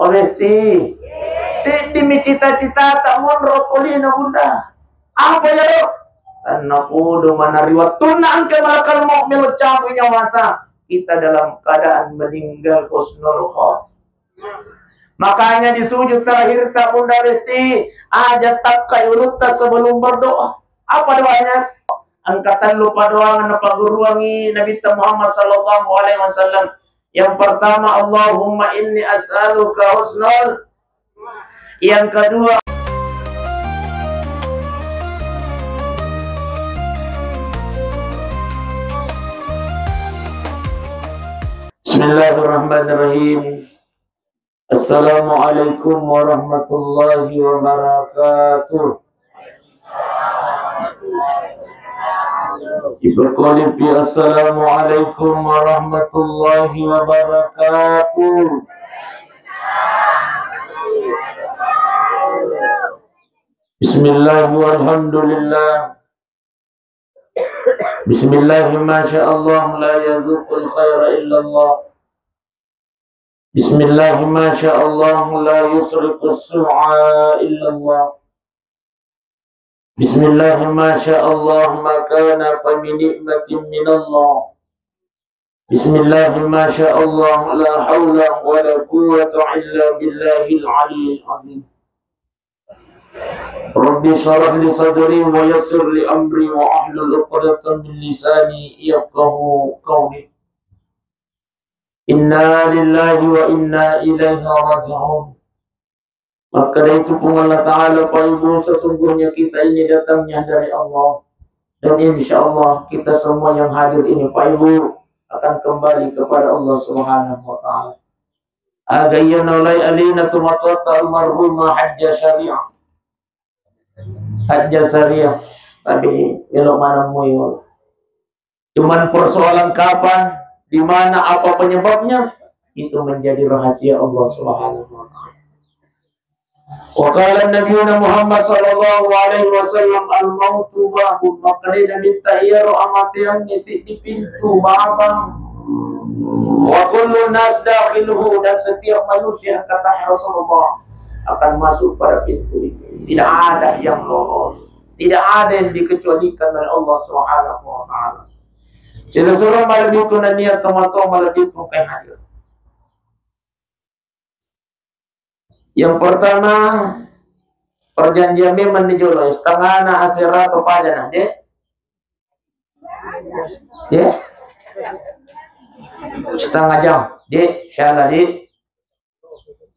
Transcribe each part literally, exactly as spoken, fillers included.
Pamesti. Seddimi cita-citata monro ko lino, Bunda. Apa iyaro? Tennapodo maneng ri wettunna engka malakal maut melo cabut nyawata, kita dalam keadaan meninggal husnul khotimah. Makanya di sujud terakhirta, Bunda Lesti, aja takkai ulutta sebelum berdoa. Apa doanya? Engka tellu padoangan napagguruangi Nabitta Muhammad sallallahu alaihi wasallam. Yang pertama, "Allahumma inni as'aluka husnul." Yang kedua, Bismillahirrahmanirrahim. Assalamualaikum warahmatullahi wabarakatuh. Ibu Kolipi, assalamualaikum warahmatullahi wabarakatuh. Bismillah walhamdulillah. Bismillah, masya Allah, la yazuqul khaira illallah. Bismillah, masya Allah, la yusriqus su'a illallah. Bismillah, masya Allah, ma kana fa min ni'matin minallah. Bismillah, masya Allah, la haula wa la quwwata illa billahil aliyyil azim. Rabbi shrah li sadri wa yassir li amri wa ahlul uqdatan min lisani yafqahu qawli. Inna lillahi wa inna ilaihi raji'un. Makkeda itu Puang Allah Ta'ala, Pak Ibu, sesungguhnya kita ini datangnya dari Allah. Dan insya Allah kita semua yang hadir ini, Pak Ibu, akan kembali kepada Allah Subhanahu wa Ta'ala. Aga iya naulai alena tomatoatta almarhumah Hajjah Syariah. Hajjah Syariah. Tapi melo maneng mui. Cuman persoalan kapan, di mana, apa penyebabnya, itu menjadi rahasia Allah Subhanahu wa Ta'ala. Wa qala Nabiyuna Muhammad sallallahu alaihi wasallam, "Al-mautu babun." Makkeda Nabitta, iyaro amateang isi di pintu babang. "Wa kullu nas dakhiluhu," dan setiap manusia, kata Rasulullah, akan masuk pada pintu itu. Tidak ada yang lolos. Tidak ada yang dikecualikan oleh Allah Subhanahu wa Ta'ala. Silessureng malebbiku nennia tomatoa malebbiku engkae hadir. Yang pertama, perjanjian memang ni jolo, setengahna asera to pajana, de? De? Setengah jam, de? Salah, de?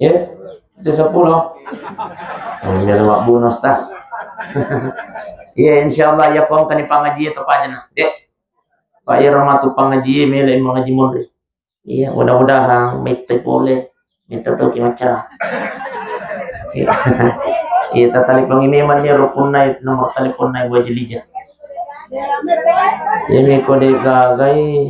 Ya, itu sepuluh. Yang jadi mak bonus tas. Iya, insya Allah, ya, pong kani pangaji itu pajana, de? Pak, ya, rahmatu pangaji, mele mangaji monri. Iya, mudah-mudahan mette pole, mette toki macca. Iya. Iya, tatalipongi memang nia rupunna, nomor teleponna Ibu Haji Lija. Iya, meko de gagai.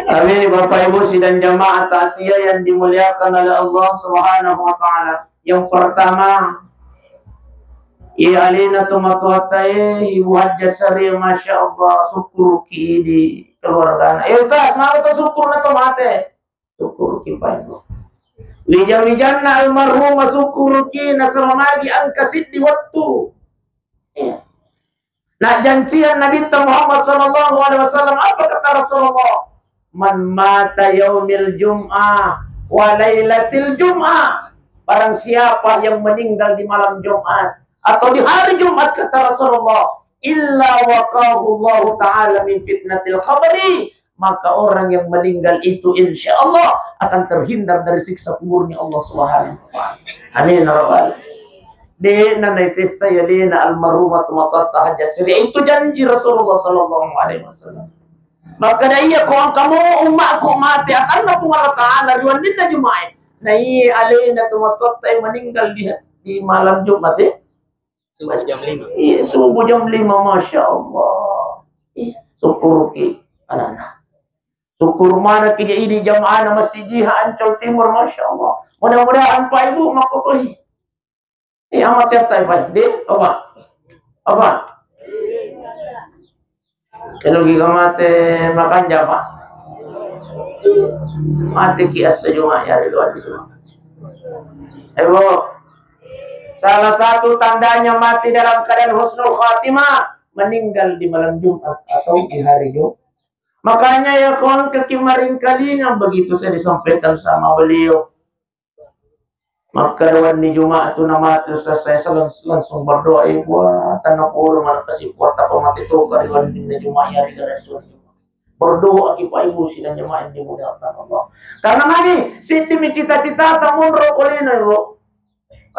Amin, Bapak Ibu sidang jamaah takziah yang dimuliakan oleh Allah Subhanahu wa Ta'ala. Yang pertama, iya alena tomatoatta, eh, Ibu Hajjah Sari, masya Allah, sukkuruki di keluargana. Eh, Ustaz, maka to sukkurna to mate. Sukkuruki, Pak Ibu. Wija-wijanna almarhumah sukkuruki, nasaba magi engka siddi wettu. Iya. Nah, jancian Nabitta Muhammad sallallahu alaihi wasallam, apa kata Rasulullah? "Man mata yaumil jum'ah wa lailatil jum'ah." Barang siapa yang meninggal di malam Jumat atau di hari Jumat, kata Rasulullah, "illa waqahu Allahu ta'ala min fitnatil qabri." Maka orang yang meninggal itu insya Allah akan terhindar dari siksa kuburnya Allah Subhanahu wa Ta'ala. Amin ya rabbal. De' na naisessa ya alena almarhumah tomatoatta Hajjah Sri. Itu janji Rasulullah sallallahu alaihi wasallam. Maka da iya ko engka mo ummakku mate, atanna Puang Allah Ta'ala ri wenninna Jumat. Na iya alena tomatoatta meninggal di, di malam Jumat, eh? Subuh jam lima. Iya, subuh jam lima, masya Allah. Iya, sukkuruki anak-anak. Sukkuru maneng ki idi jamaahna Masjid Jiha Ancol Timur, masya Allah. Mudah-mudahan Pak Ibu makkokoi. Iya, mate atta Pak. De', apa? Apa? Kalau giga mate makan japa. Mati ki essa Juma' ya ri luar Juma'. Ayo, salah satu tandanya mati dalam keadaan husnul khatimah, meninggal di malam Jumat atau di hari Jumat. Makanya ya kawan, kaki maringkalinga begitu saya disampaikan sama beliau. Maka ri wenni Jumat tu namatu selesai, lang-, langsung berdoa, eh, buat tanah pura malah kasih kuat apa mati tu kari wenni Jumat ya ri gara suara Jumat. Berdoa ki Pak Ibu sidang jamaah yang dimuliakan Allah. Karena mani, siddi mi cita-cita tamun rokolino, Ibu.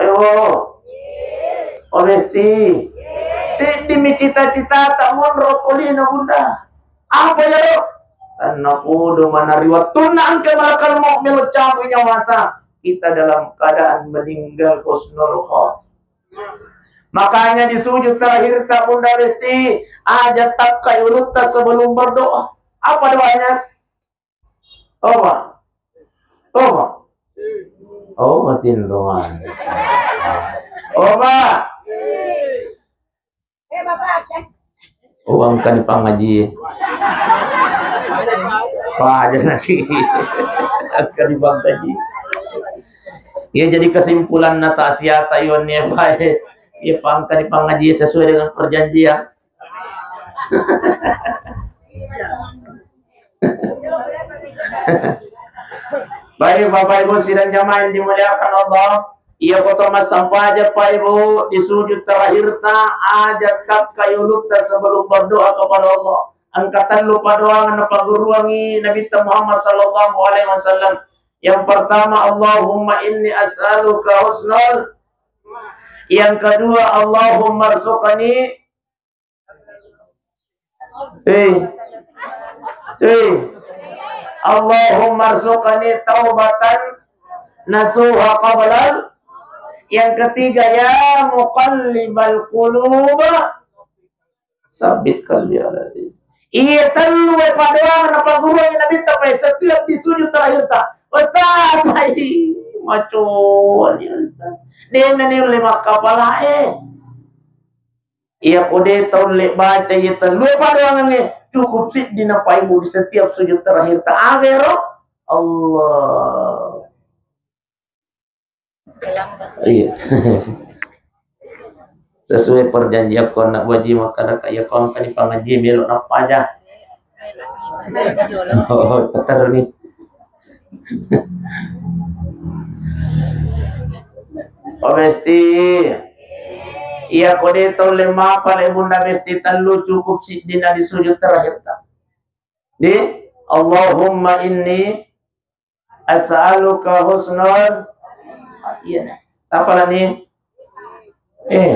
Ayo. Oh, Besti. Siddi mi cita-cita tamun rokolino, Bunda. Apa ya, Ro? Tanah podo mana ri wattunna engka malakal maut melo cabut nyawata. Kita dalam keadaan meninggal husnul khotimah. Makanya di sujud terakhir ta Bunda Besti, aja takkai ulutta sebelum berdoa. Apa doanya? Apa? Apa? Oh, matin doang. Apa? Oh, engka di pangaji. Wah, aja nanti. Engka di pangaji. Ya, jadi kesimpulan nata asiata iwan ya, Pak. Ya, pangka di pangaji sesuai dengan perjanjian. Baik, Bapak Ibu sidang jamaah yang dimuliakan Allah, iya koto massempajang Pak Ibu di sujud terakhir ta, aja takkai ulutta sebelum berdoa kepada Allah. Engka tellu padoangan napagguruangi Nabi Muhammad sallallahu alaihi wasallam. Yang pertama, Allahumma inni as'aluka husnul. Yang kedua, Allahumma rzuqni Eh. Eh. Allahumma rzuqni taubatan nasuha qablal. Yang ketiga, ya muqallibal qulub, sabbit qalbi ala dinik. Iya tellu e padoang napagguruangi Nabi ta, Pak, setiap di sujud terakhir ta. Ustaz, ai, macoan ya Ustaz. Dena ni ulle makkapala e. Iya ko de taulle baca iya tellue padoangengnge, cukup siddi napaibu di setiap sujud terakhir ta. Agero Allah. Iya. Sesuai perjanjian ko anak baji maka ada kaya ko angka di pangaji melo nappa aja. Oh, petar ni. Oh, Besti. Iya ko de taulle mapale Bunda Besti tellu cukup siddina di sujud terakhir ta. Di Allahumma inni as'aluka husnul. Iya. Tapalani? Eh.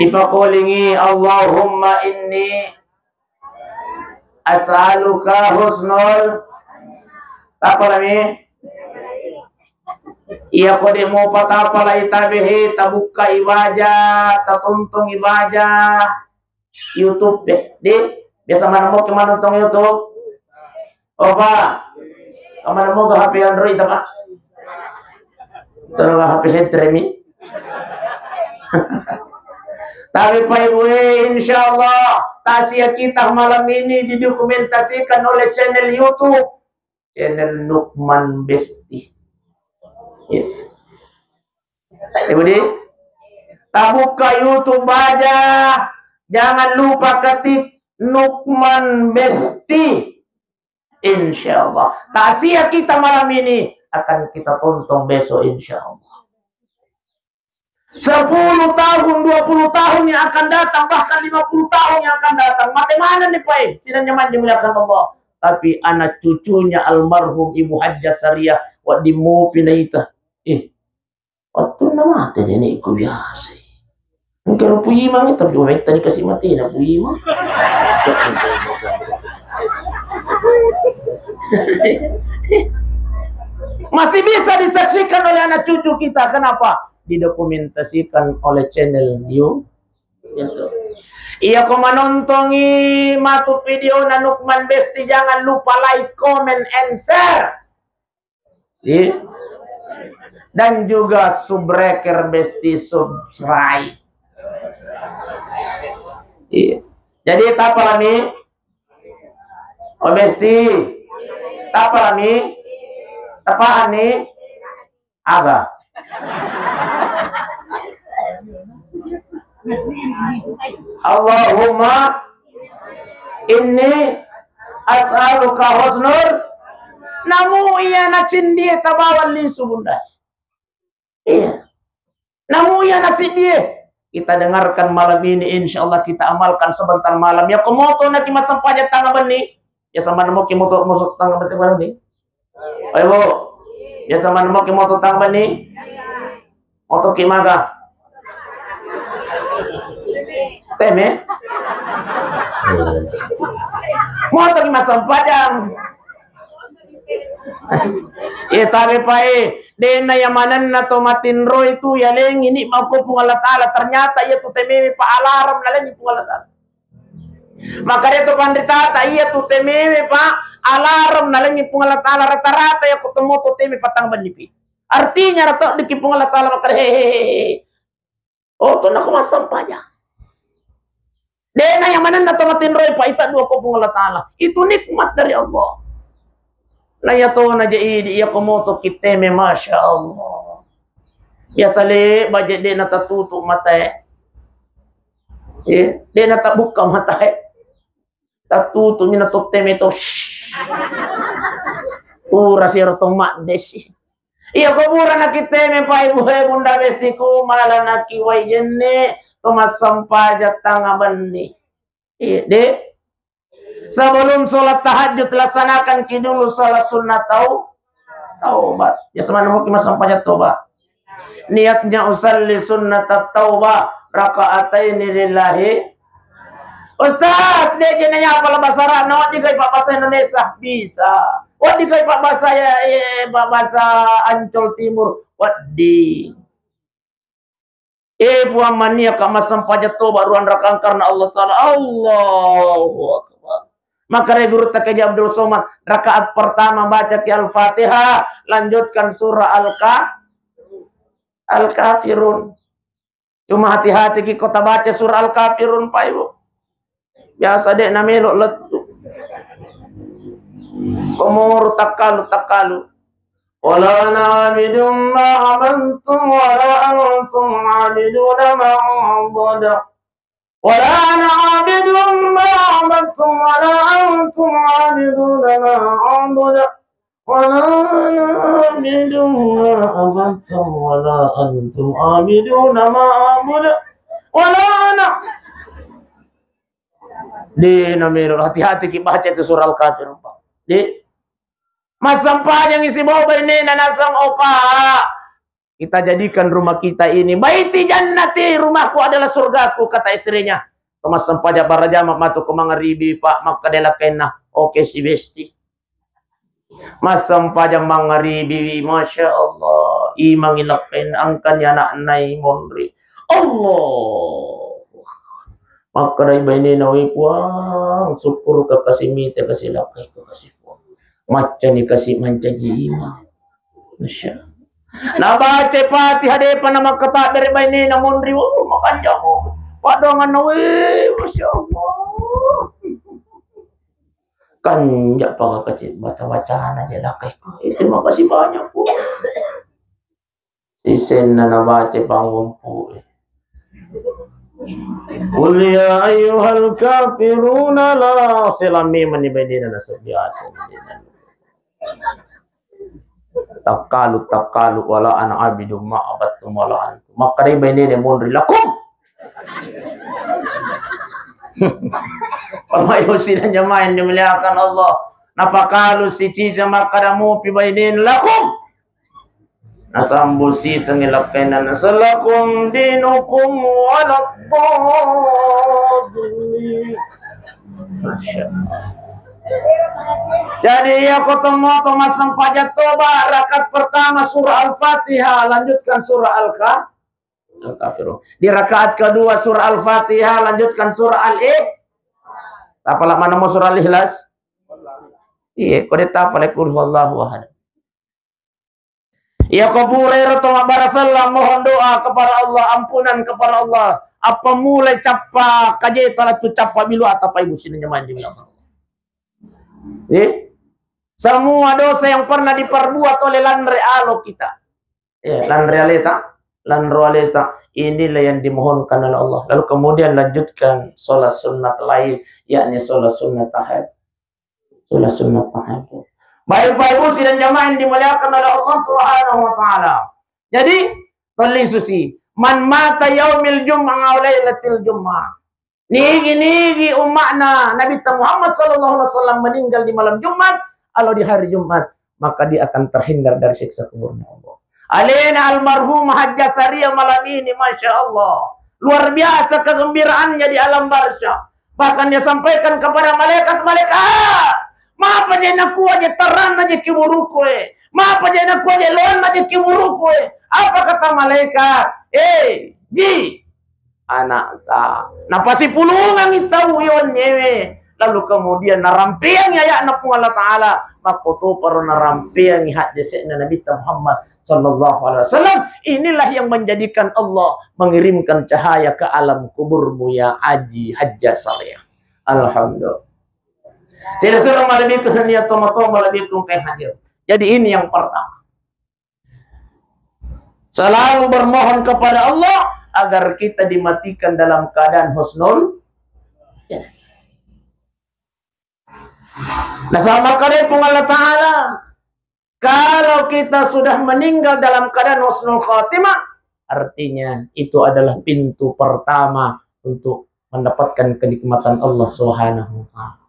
Ipakolingi Allahumma inni as'aluka husnul. Tapalani? Iya ko de mopa tapalai tabehe, tabukka ibaja, tatontongi baja. YouTube deh. Di, biasa mana mau ke manontong YouTube? Oh, Pak. Mana mau ke H P Android, Pak? Terus H P Centremi. Tapi Pak Ibu, eh, insya Allah, takziah kita malam ini didokumentasikan oleh channel YouTube. Channel Nukman Besti. Ya. Ibu di, tabukka YouTube aja, jangan lupa ketik Nukman Besti. Insya Allah. Takziah kita malam ini akan kita tonton besok, insya Allah. Sepuluh tahun, dua puluh tahun yang akan datang, bahkan lima puluh tahun yang akan datang. Mate mana nih, Pak? Tidak nyaman dimuliakan Allah. Tapi anak cucunya almarhum Ibu Hajjah Sariah, wa di mopi naita. Eh, wattunna mate nenekku biasa. Engka ro puimang, tapi wetta dikasih mati na puimang. Masih bisa disaksikan oleh anak cucu kita. Kenapa? Didokumentasikan oleh channel YouTube. Iya, ko manontongi matu video na Nukman Besti, jangan lupa like, comment, and share. Iya. Dan juga subscriber Besti, subscribe. Iya. Jadi, tapalani? Oh, besti. Tapalami? Tapahanni? Aga? Allahumma inni as'aluka husnul. Namu iya nacindie tabawang linsu, Bunda. Iya. Namu iya nasiddie. Kita dengarkan malam ini, insya Allah kita amalkan sebentar malam. Ya, komoto naki massempajang tanga benni. Ya, sama nemu ki moto, moto tanga benni. Ayo, Bu. Ya, sama nemu ki moto tanga benni. Moto ki maga. Teme. Moto ki massempajang. Iya, tapi pae, dena iya manenna to matinro itu, iya lengi ni mako Puang Allah Ta'ala. Ternyata iya tu temewe pa alarm nalengi Puang Allah Ta'ala. Maka dia tu panritata, iya tu temewe pa alarm nalengi Puang Allah Ta'ala. Rata-rata iya ko temo to teme patang benni pi. Artinya rata diki Puang Allah Ta'ala maka hehehe. Oh, to nako massempajang. Dena iya manenna to matinroi pa ita dua ko Puang Allah Ta'ala. Itu nikmat dari Allah. Na iya to na je idi iya komoto kiteme, Masya Allah. Biasa le baje dena tatutu matae. Eh, dena tabuka matae. Tatutu mina to teme to. Pura siro to maddesi. Iya, ko pura nakiteme, Pak Ibu, he, Bunda Bestiku, malah nakiwai jenne, to massempajang tanga benni. Iya, Dek. Sebelum sholat tahajud, laksanakan ki dulu sholat sunnah tau-, taubat. Ya, semana mungkin massempajang taubat. Niatnya usalli sunnat taubah raka'ataini lillahi. Ustaz, de' je nanya apa bahasa Arab, na wedding kai pak bahasa Indonesia? Bisa. Wedding kai pak bahasa ya, eh, pak bahasa Ancol Timur? Wedding. Eh, Puang, mania ka massempajang toba ruang rakang karena Allah Ta'ala. Allahu Akbar. Maka dari guru Takeji Abdul Somad, rakaat pertama baca ki Al-Fatihah, lanjutkan surah Al-Ka-, Al-Kafirun. Cuma hati-hati ki ko tabaca surah Al-Kafirun, Pak Ibu. Biasa de' namelo lettu. Komoro takkalu, takkalu. Wala ana abidum ma abattum wala antum abiduna ma a'budu. Wala ana abidum ma abattum wala antum abiduna ma a'budu. Wala ana abidum ma abattum wala antum abiduna ma a'budu. Wala ana. De' namelo, hati-hati ki baca itu surah Al-Kafirun, Pak. De'. Massempajang isi bawa bainena nasang, oh, Pak. Kita jadikan rumah kita ini baiti jannati, rumahku adalah surgaku, kata istrinya. Ko massempajang barajama matu ko mangaribi, Pak, makkeda lakkainna, oke si besti. Massempajang mangaribi, Masya Allah, imangi lakkainna, angkani anakna i monri. Allah. Makkedai bainena, wai Puang, syukur ka kasi mita kasi lakkai ka kasi Puang. Maccani kasi mancaji imang. Masya Allah. Nabaca Fatihah de'pa na makkatabbere bainena monri, oh, makanjamo. Paddoanganna, weh, Masya Allah. Kanja paka kecil baca-bacana je lakaiku. Eh, terima kasih banyak, Puang. Sisenna nabaca pangumpu. Qul ya ayyuhal kafiruna la, selami mani bainena nasebiasa. Takkalu, takkalu, wala ana abidum ma abattum wala antum. Makkedai bainena monri, lakum. Pamayo sidang jamaah yang dimuliakan Allah. Napakalu si Cisa makkeda mupi bainena, lakum. Nasambu sisengngi lakkainna, nasalakum dinukum waladdallin. Masya Allah. Jadi, iya ko tommo to massempajang toba, rakaat pertama surah Al-Fatihah, lanjutkan surah Al-Ka-, Al-Kafirun. Di rakaat kedua surah Al-Fatihah, lanjutkan surah Al-Ikhlas. Tapala maneng mo surah Al-Ikhlas? Iya, ko de' tapala, qul huwallahu ahad. Iya ko pura ero to mabbarasallang, mohon doa kepada Allah, ampunan kepada Allah. Apa mulai cappa kajeta lettu cappa bilu atapa ibu sini nyaman di bilang. Eh? Semua dosa yang pernah diperbuat oleh lanre alo kita. Ya, lanre aleta, lanro aleta. Inilah yang dimohonkan oleh Allah. Lalu kemudian lanjutkan sholat sunat lain, yakni sholat sunat tahajud. Sholat sunat tahajud. Baik, Bapak Ibu sidang jamaah yang dimuliakan oleh Allah Subhanahu wa Ta'ala. Jadi, tolli susi. Man mata yaumil jum'ah aw lailatil jum'ah. Nigi-nigi umma'na Nabi Muhammad sallallahu alaihi wasallam meninggal di malam Jumat, atau di hari Jumat, maka dia akan terhindar dari siksa kuburnya Allah. Alena almarhumah Hajjah Sariah malam ini, Masya Allah. Luar biasa kegembiraannya di alam barzah. Bahkan dia sampaikan kepada malaikat, "Malaikat, mapa je nakua je terang aja kuburuku, eh? Mapa je nakua je loan aja kuburuku, eh?" Apa kata malaikat? "Eh, Ji, anakta." Napasipulungangi tau iwannewe. Lalu kemudian narampeangi ayatna Puang Allah Ta'ala. Makkotoparo narampeangi haddese'na Nabi Muhammad sallallahu alaihi wasallam. Inilah yang menjadikan Allah mengirimkan cahaya ke alam kuburmu, ya Aji Hajjah Saleh. Alhamdulillah. Sila-sila malebbiku dunia, toma-toma malebbiku engka hadir. Jadi ini yang pertama. Selalu bermohon kepada Allah agar kita dimatikan dalam keadaan husnul. Ya. Nah, sama kali Puang Allah Ta'ala, kalau kita sudah meninggal dalam keadaan husnul khatimah, artinya itu adalah pintu pertama untuk mendapatkan kenikmatan Allah Subhanahu wa Ta'ala.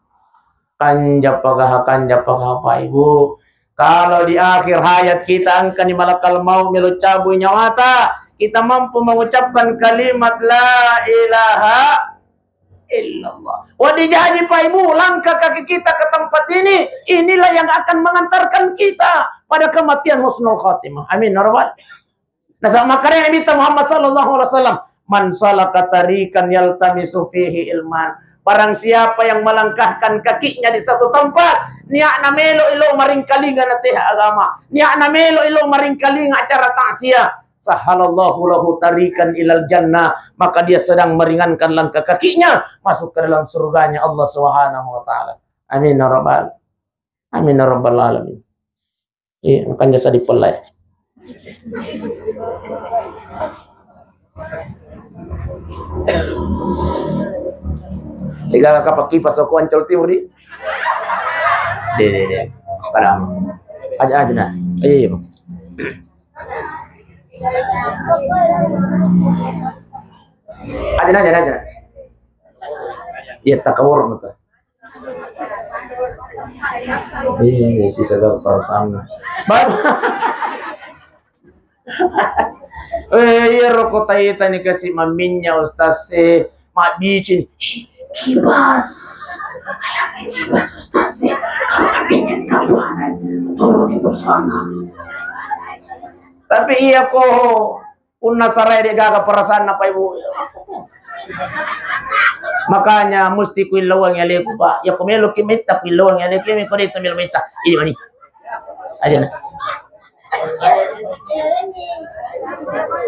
Kanja pagaha, kanja pagaha, Pak Ibu. Kalau di akhir hayat kita engkani malakal maut melo cabui nyawata, kita mampu mengucapkan kalimat la ilaha illallah. Wadi jadi, Pak Ibu, langkah kaki kita ke tempat ini, inilah yang akan mengantarkan kita pada kematian husnul khatimah. Amin ya rabbal. Nah, sama karena Nabi Muhammad sallallahu alaihi wasallam, "Man salaka tariqan yaltamisu fihi ilman." Barang siapa yang melangkahkan kakinya di satu tempat, niatna melo ilo maringkalinga nasihat agama, niatna melo ilo maringkalinga acara takziah, sahhalallahu lahu tariqan ilal jannah, maka dia sedang meringankan langkah kakinya masuk ke dalam surganya Allah Subhanahu wa Ta'ala. Amin ya rabbal, amin ya rabbal alamin. Iya, makanya saya dipelai. Tiga kapal kipas aku Ancol Timur di. Deh, deh, deh. Pada aja, aja nah. Iya, iya, Bang. Aja nah, aja nah, aja nah. Iya, tak kawur betul. Iya, iya, sisa gak perasaan. Bab-, eh, iya, rokok taita nih kasih maminnya Ustaz sih, mak bicin. Ih, kibas. Alam kibas Ustaz sih. Kalau maminnya tabuanan, turun itu sana. Tapi iya kok. Punna sarai de' gaga perasaanna, Pak Ibu. Makanya musti kuillauangi aleku, Pak. Ya, ko meloki metta kuillauangi aleku, ya, ko de' tu melo metta. Ini mani. Aja na.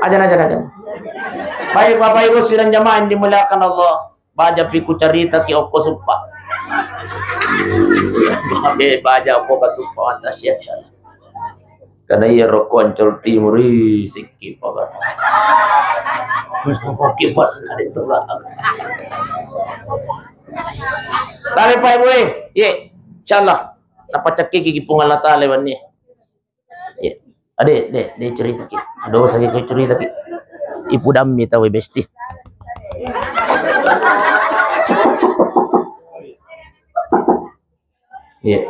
Aja na, aja na, aja na. Baik, Bapak Ibu sidang jamaah yang dimuliakan Allah. Baja pi kucaritaki okko suppa. Babe, baja okko ka suppa mata sia-sia. Karena iya rokok Ancol Timur, ih, sikki pagata. Oke, pas kali itu lah. Tali Pak Ibu, eh. Ye, insyaallah. Napa cekki ki Puang Allah Ta'ala wenni. Iya. Ade, de, de ceritaki. Aduh, sakit ceritaki. Ipu dammi tau besti. Iya.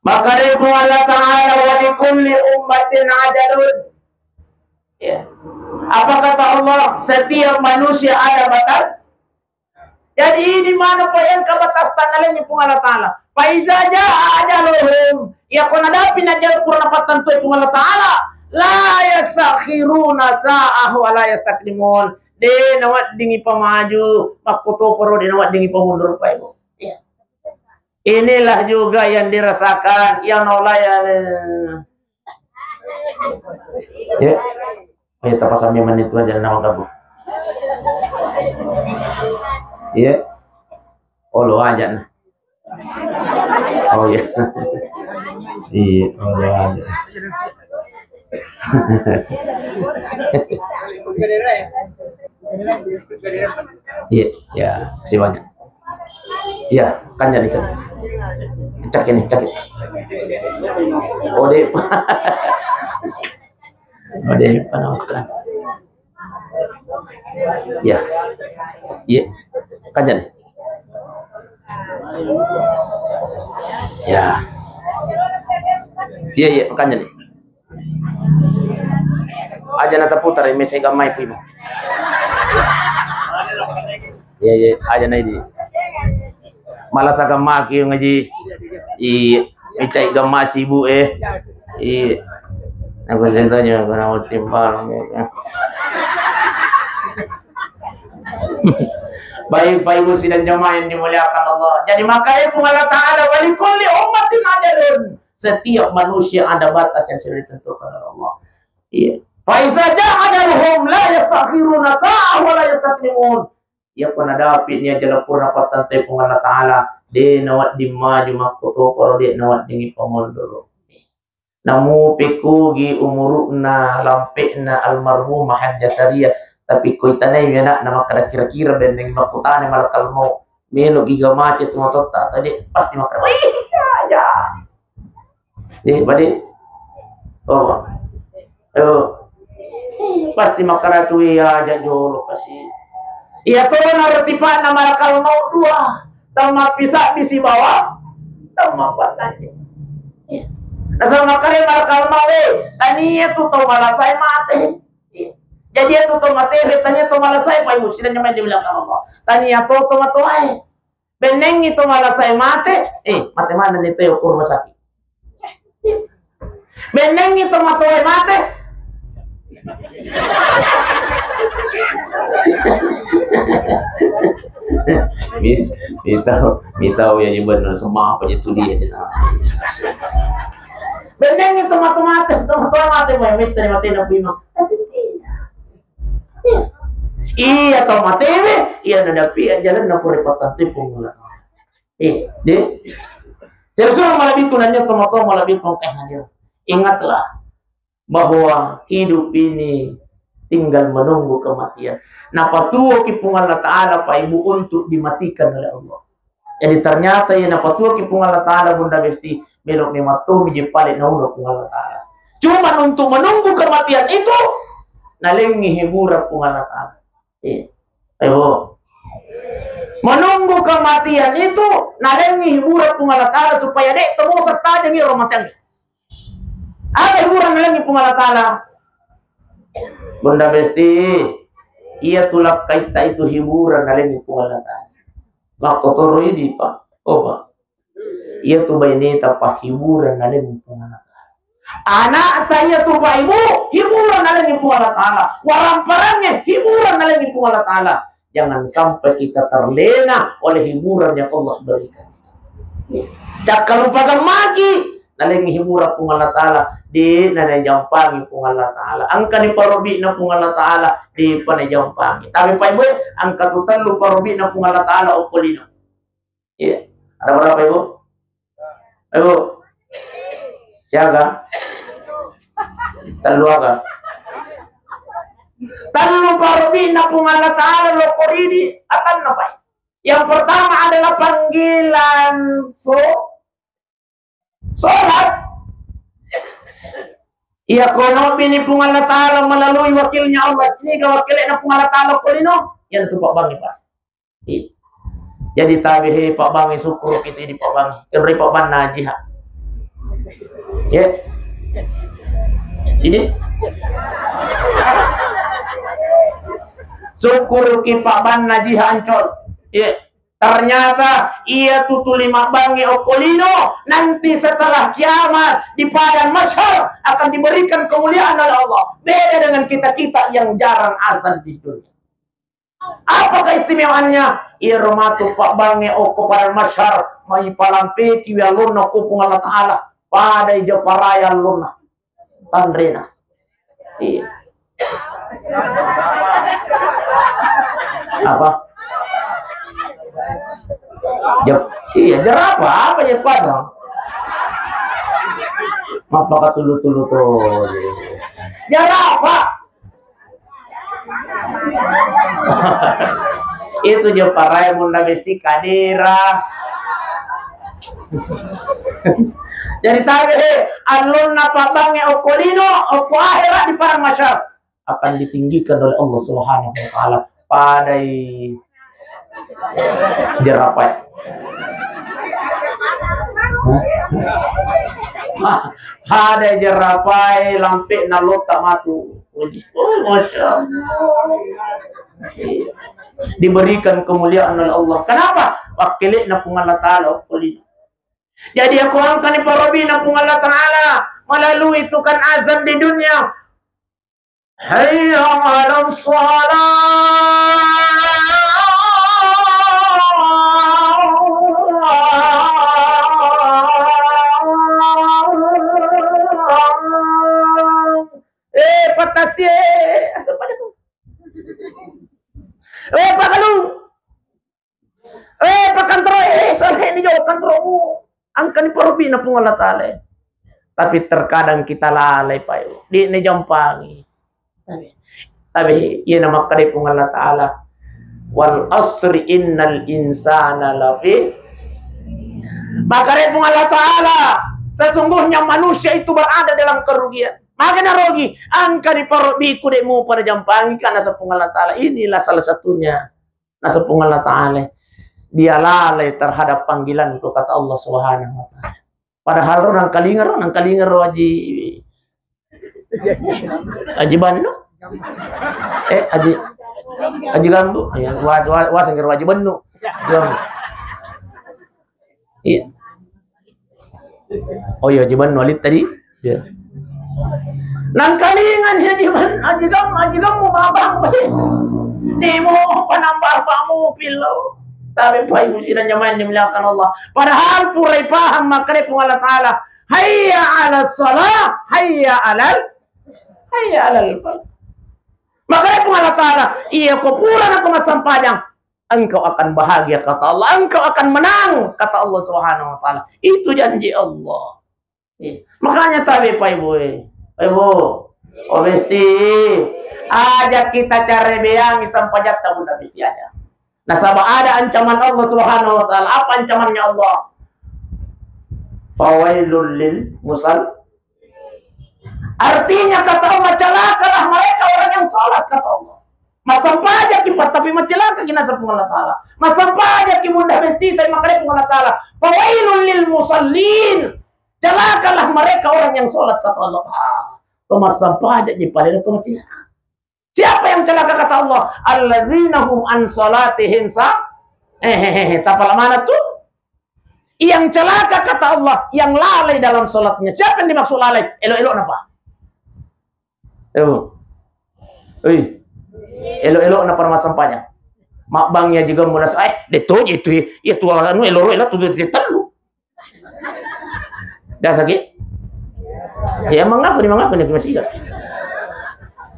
Maka dari Allah Ta'ala, "Wa likulli ummatin ajalun." Ya. Apa kata Allah? Setiap manusia ada batas. Jadi, idi maneng pa engka batas tanggalengngi Puang Allah Ta'ala. Fa iza jaa ajaluhum, iyako nadapi najal pura napattentu Puang Allah Ta'ala, la yastakhiruna sa'ah wa la yastaqdimun. De' naweddingi pamaju, makkotoparo de' naweddingi pamundur, Pak Ibu. Iya. Inilah juga yang dirasakan, yang naulai, ya. Ayo, tapasang memang itu aja nama kamu. Iya. Olo aja nah. Oh iya. Iya, oh iya. Iya, ya, kasih banyak. Iya, kan jadi sen. Cek ini, cek ini. Oh, deh. Oh, deh, apa nama? Ya. Iya. Kancane. Ya. Iya, iya, kancane. Aja na taputar, mese gamai pui mo. Iya, iya, aja na idi. Malah saga maki ngaji. Iya, micai gamma sibuk, eh. Iya. Aku tanya, aku mau timpal. Baik, Bapak Ibu sidang jamaah yang dimuliakan Allah. Jadi makanya pun Allah Ta'ala, "Walikulli ummatin ajalun." Setiap manusia ada batas yang sudah ditentukan oleh Allah. Iya. Fa iza jaa ajaluhum la yastakhiruna sa'ah wa la yastaqdimun. Iya, pernah dapi ni ajal purna pattantai Puang Allah Ta'ala, de nawedding maju makkutoparo, de nawedding ipamondoro. Namu pekkogi umuru'na, lampe'na almarhumah Hajjah Sariyah, tapi ko itanai ana'na makkada kira-kira benneng makkutana malakal maut, melo giga mace tu matotta, atau de pasti makkada, "Wih, aja." Eh, pade. Oh. Oh. Pasti makkada tu iya aja jolo kasi. Iya to naro sipa'na malakal maut dua. Tau mappisabbi sibawa tau mappatanjeng. Iya. Nasaba makkada malakal maut, eh, tania tu tau malasae mate. Iya. Jadi iya tu tau mate, tania tau malasae, Pak Ibu, sidang jamaah yang dimuliakan Allah. Tania to tau matoae. Bennengngi to malasae mate, eh, mate manenni to okko rumah sakit. Bennengngi to matoae mate. Mi-, mitau, mitau ya, iya bener, semua apa aja tuh dia aja. Bennengngi to matoae mate, to matoae mate, mau yang minta mati nabi no. Tapi tidak. Iya. Iya, tau matewe, iya nadapi jalanna pura pattantu pung. Eh, de. Sesuai malabikku nanya tau matoa malabikku engka hadir. Ingatlah bahwa hidup ini tinggal menunggu kematian. Napatuoki Puang Allah Ta'ala, Pak Ibu, untuk dimatikan oleh Allah. Jadi ternyata iya napatuoki Puang Allah Ta'ala, Bunda Besti, melo memang tomi je pale nauno Puang Allah Ta'ala. Cuma untuk menunggu kematian itu, nalengi hiburan Puang Allah Ta'ala. Iya. Ayo. Menunggu kematian itu, nalengi hiburan Puang Allah Ta'ala supaya de' tobosa tajang iro matiang. Aga hiburan nalengi Puang Allah Ta'ala? Bunda Besti, iya tu lakkaitta itu hiburan nalengi Puang Allah Ta'ala. Makkotoro idi, Pak. Oh, Pak. Iya tu baineta, Pak, hiburan nalengi Puang Allah Ta'ala. Anakta iya tu, Pak, Ibu, hiburan nalengi Puang Allah Ta'ala. Waramparangnge hiburan nalengi Puang Allah Ta'ala. Jangan sampai kita terlena oleh hiburan yang Allah berikan. Cakkarupageng maki, nalengi hiburan Puang Allah Ta'ala, de' na najampangi Puang Allah Ta'ala. Engkani parobbi'na Puang Allah Ta'ala, de' pa najampangi. Tapi Pak Ibu, engka tu tellu parobbi'na Puang Allah Ta'ala okko lino. Iya. Ada berapa, Ibu? Ibu. Siaga? Tellu aga? Tellu parobbi'na Puang Allah Ta'ala lokko ridi, atanna, Pak. Yang pertama adalah panggilan so-, sholat. Iya, ko nobini Puang Allah Ta'ala melalui wakilnya Allah, niga wakilnya Puang Allah Ta'ala ko lino, iya tu Pak Bangi, Pak. Iya. Jadi tabe he Pak Bangi, syukur kita di Pak Bangi. Keberi Pak Banna jiha. Ya. Ini. Syukur ki Pak Banna jiha Ancol. Ya. Ternyata iya tu tuli mabbangi okko lino, nanti setelah kiamat di padang mahsyar akan diberikan kemuliaan oleh Allah. Beda dengan kita-kita yang jarang azan di dunia. Apa keistimewaannya? Iyaro matu pabbangnge okko padang mahsyar, mai palampeki wi allonna okko Puang Allah Ta'ala. Padai japaraya allonna. Tanrena. Iya. Apa? Jer-, iya, jerapah apa je pasang? Mappakatulu-tulu to. Jerapah. Itu je parai Bunda Besti kadera. Jadi tabe, eh, allonna pabbangnge okko lino, okko akhirat di padang mahsyar akan ditinggikan oleh Allah Subhanahu wa Ta'ala. Padai jerapai. Padai jerapai lampe na lota matu. Oh, Masya Allah. Diberikan kemuliaan oleh Allah. Kenapa? Wakilnya Puang Allah Ta'ala. Jadi aku angkani parobina Puang Allah Ta'ala melalui tukang azan di dunia. Hayya 'alas shalah. Eh, patasi, eh, asal pada tu. Eh, pakalu. Eh, pakantoro, eh, salahni jolo kantromu. Angkani parobina Puang Allah Ta'ala. Tapi terkadang kita lalai, Pak Ibu. Di ne jampangi. Tapi, tapi iya na makkeda Puang Allah Ta'ala, "Wal asri innal insana lafi." Makkeda Puang Allah Ta'ala, sesungguhnya manusia itu berada dalam kerugian. Maka na rugi, angkani parobbiku de' mupa na jampangi, karena Puang Allah Ta'ala. Inilah salah satunya. Naseng Puang Allah Ta'ala, dia lalai terhadap panggilanku, kata Allah Subhanahu wa Ta'ala. Padahal ro nangkalinga ro, nangkalinga ro Haji, Haji Bannu. Eh, Haji, Haji Gambu. Ya, was, was, was, Haji Bannu. Gambu. Iya. Oh iya, Haji Bannu alit tadi. Iya. Nangkalingan Haji Ban-, Haji Gam-, Haji Gammu babang, Pak. Demo panambah pamu pillo. Tapi Pak Ibu sidang jamaah yang dimuliakan Allah. Padahal purai paham makkeda Puang Allah Ta'ala, "Hayya 'alas shalah, hayya 'alal, hayya 'alal falah." Makkeda Puang Allah Ta'ala, "Iya ko pura nako massempajang, engkau akan bahagia," kata Allah, "engkau akan menang," kata Allah Subhanahu wa Ta'ala. Itu janji Allah. Iya. Makanya tabe, Pak Ibu, eh. Pak Ibu, oh, Besti, aja kita carebeangi sempajatta, Bunda Besti, aja. Nasaba ada ancaman Allah Subhanahu wa Ta'ala. Apa ancamannya Allah? "Fawailul lil musal." Artinya, kata Allah, "Celakalah mereka orang yang salat," kata Allah. Massempajaki, Pak, tapi maccelakaki, naseng Puang Allah Ta'ala. Massempajaki, Bunda Besti, tapi makkeda Puang Allah Ta'ala, "Fawailul lil musallin." Celakalah mereka orang yang salat, kata Allah. Ah, to massempajaki, palena to maccilaka. Siapa yang celaka, kata Allah? "Alladzina hum an salatihim sa-," eh, eh, eh, eh, tapala mana tu? Yang celaka, kata Allah, yang lalai dalam salatnya. Siapa yang dimaksud lalai? Elo-elo napa? Elo. Ui. Elo-elo napa massempajang? Mabbang ya juga munas, eh, de' toje itu, ya, tu anu, elo-elo tu, tu, tu, telu. Biasa ki? Ya, mengaku ni, mengaku ni, masih.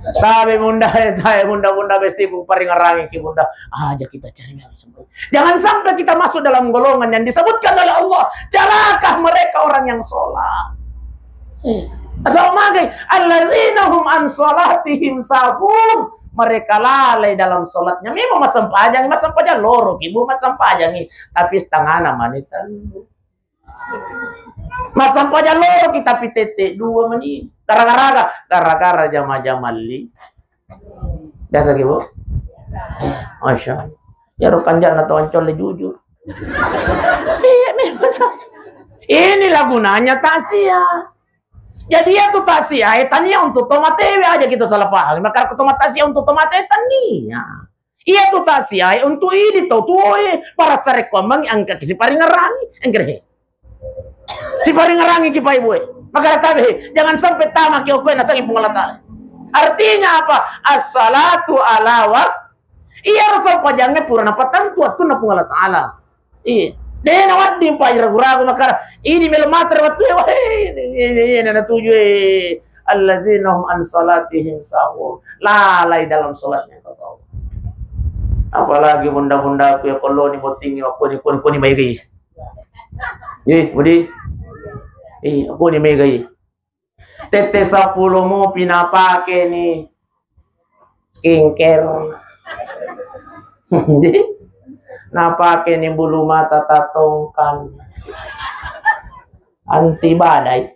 Tapi Bunda, eh, tapi Bunda, Bunda, Bestiku, paringerangi ki, Bunda. Aja kita cari yang sembuh. Jangan sampai kita masuk dalam golongan yang disebutkan oleh Allah, "Celaka mereka orang yang sholat." Eh, asal magai, "Alladzina hum an sholatihim sahun." Mereka lalai dalam sholatnya. Memang massempajang, massempajang loro ki, Bu, massempajang, tapi setengah nama ni tahu. Massempajang loro ki, tapi tette dua mani. Gara-gara, gara-gara jama-jama li. Biasa ki, Bu? Masya Allah. Ya, ro kanjana tau Ancol le jujur. Iya, memang sa-, inilah gunanya takziah. Jadi, iya tu takziah, eh, tania untuk to mate, aja kita salah paham. Maka to mate takziah untuk to mate, tania. Iya tu takziah, eh, untuk idi tau tuo, eh, para sarekkuammengngi angka ki siparingerangi, engkere. Siparingerangi ki, Pak Ibu, eh. Maka tabe, jangan sampai tama ki okkoe nasengi Puang Allah Ta'ala. Artinya apa? As-salatu ala waq-, iya, ro sempajangnge pura napattentu wattunna Puang Allah Ta'ala. Iya. De' nawedding pa ragu-ragu, maka idi melo mate ro wettu, eh, wah, ini, ini, ini, natuju, eh. Alladzina hum an salatihim sahun. Lalai dalam salatnya, kata Allah. Apalagi bunda-bundaku, iya ko loni bottingnge, makkoni, koni, koni maegai. Ih, Budi. Ih, koni maegai. Tette seppulo mopi napakeni skincare. Napakeni bulu mata tatongkan. Anti badai.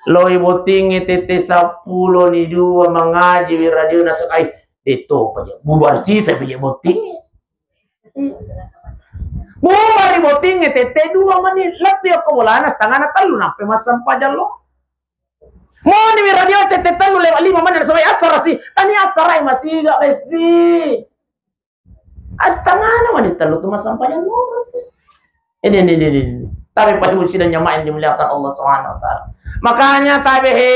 Loi bottingnge tette seppulo ni dua mangaji wi radio naseng, ai, detto paja. Bubar sisa paja bottingnge. Bubar ri bottingnge tette dua mani, lebbi okko bolana setengana tellu, nappa massempajang lo. Moni wi radio tette tellu lewat lima mani, nasabai assara si, tani assara masiga, besti. Astangana mani tellu tu massempajang lo. Ini, ini, ini, ini. Tapi Pak Ibu sidang jamaah yang dimuliakan Allah Subhanahu wa Ta'ala. Makanya tabe he,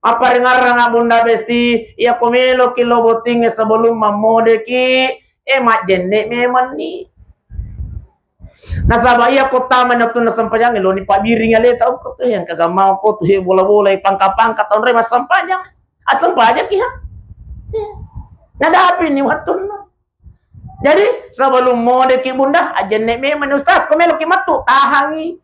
mapparingarrang Bunda Besti, iya ko meloki lo bottingnge sebelum mammodeki, eh, majjenne memang ni. Nasaba iya ko tama na tunna sempajangnge, loni pabbiring aleta, oh, ko tu yang kagak mau, ko tu yang bola-bola, pangka-pangka, tahun re massempajang. Assempajang ki ha. Nadapi ni wattunna. Jadi, sebelum modeki Bunda, ajenne memang Ustaz, ko meloki mattu, tahangi.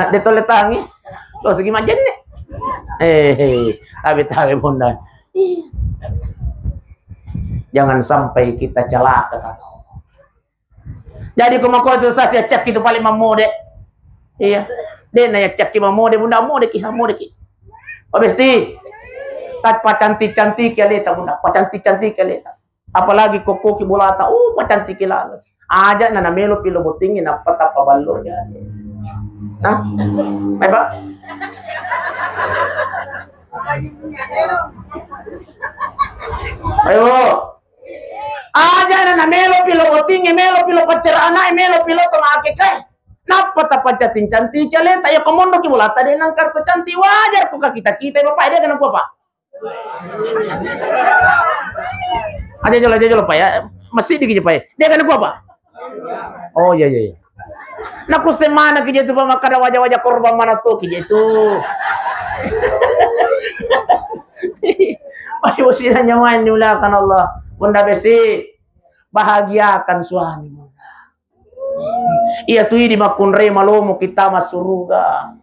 De tolle tahangi. Lo segi majenne. Eh, tapi tawe Bunda. Ih. Jangan sampai kita celaka, kata Allah. Jadi ko makkua tu sasi accakki tu paling mammode. Iya. De na yaccakki mammode, Bunda, modeki, ha, modeki. Pak Besti. Tappa cantik-cantik aleta, Bunda. Pacantik-cantik aleta. Apalagi kokkoki bolata, uh, pacantik lalo. Aja na namelo pilo bottingnge, nappa tappa ballo. Hah? Mai, Pak? Ayo. Aja na, na melo pilo bottingnge, melo pilo paccera anae, melo pilo to maakekae. Nappa tapaccanti-canti aleta, iya ko monroki bolata de nangkar to cantik, wajar ko kakita-kita, Bapak, de kana kua, Pak. Aja jolo, aja jolo, Pak, ya. Masih dikit, Pak, ya. De kana kua, Pak. Oh, iya, iya, iya. Nakusse manaki je tu, Pak, makkada waja-waja korban mana toki je tu. Pak Ibu sidang jamaah yang dimuliakan Allah. Bunda Besti, bahagiakan suami Bunda. Iya tu idi makkunrai malomo kita masuruga.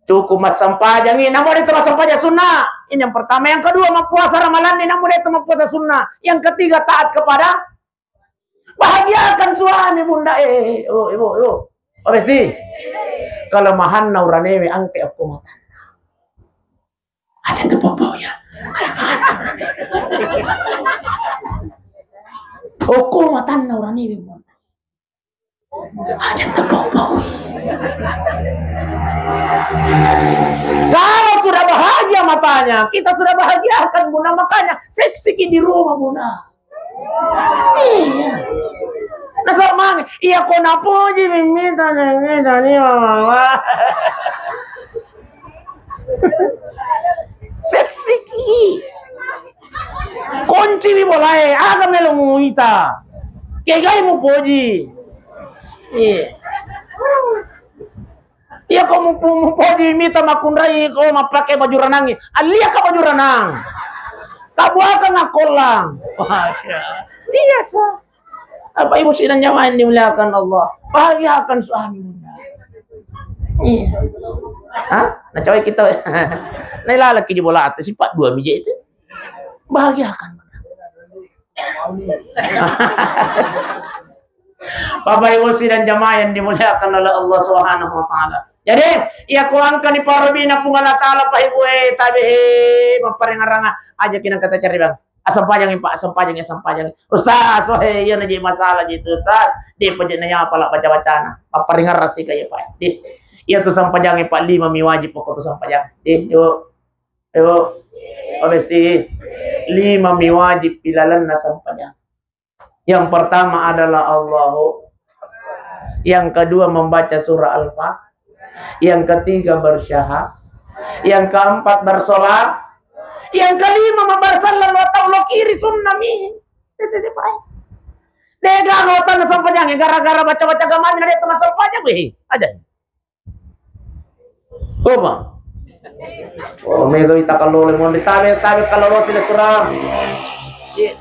Cukup massempajangi, namu de tu massempajang sunnah. Ini yang pertama. Yang kedua, mappuasa Ramalanni, namu de tu mappuasa sunnah. Yang ketiga, taat kepada Bahagiakan suami, Bunda, eh, eh, oh, ibu, ibu. Oh, Besti. Kelemahanna uranewe angke okko matanna. Aja tu pau-pau ya. Okko matanna uranewe, Bunda. Aja tu pau-pau. Kalau sudah bahagia matanya, kita sudah bahagiakan, Bunda. Makanya seksi ki di rumah, Bunda. Iya. Nasaba mange, iya ko napoji mimita, mimita ni mama. Seksi ki. Kunci mi bolae, aga melo muita. Kegai mupoji. Iya. Iya ko mupu-, mupoji mita makkunrai ko mappake baju ranangngi. Alliaka baju ranang. Tabuaka ngakkollang. Iya sa. Bapak Ibu sidang jamaah yang dimuliakan Allah. Bahagiakan suami, Bunda. Iya. Hah? Nah, coba kita. Nah, lalaki di bola atas, sifat dua mija itu. Bahagiakan, Bunda. Bapak Ibu sidang jamaah yang dimuliakan oleh Allah Subhanahu wa Ta'ala. Jadi, iya ko angkani parobina Puang Allah Ta'ala, Pak Ibu, eh, tabe, eh, mapparengaranga aja kinang kata cari bang. Asam pajangi, Pak, asam pajangi, asam pajangi. Ustaz, wah, iya na je masalah je tu, Ustaz. De paje na ya pala baca-bacana. Mapparengarang sika ya, Pak. De, iya tu asam pajangi, Pak, lima mi wajib pokok tu asam pajangi. De, yuk. Ayo, Pak Besti, lima mi wajib ilalenna sempajang. Yang pertama adalah Allahu. Yang kedua membaca surah Al-Fatihah. Yang ketiga bersyahadat. Yang keempat bersolat. Yang kelima membaca sallallahu atau lo kiri sunnah mi. Tete, tete, Pak. Dega ngotan sempajang gara-gara baca-baca gamani na de tu masempajang, weh. Aja. Coba. Oh, mega wita kallolo monri, tabe, tabe kallolo sila surang. Iya.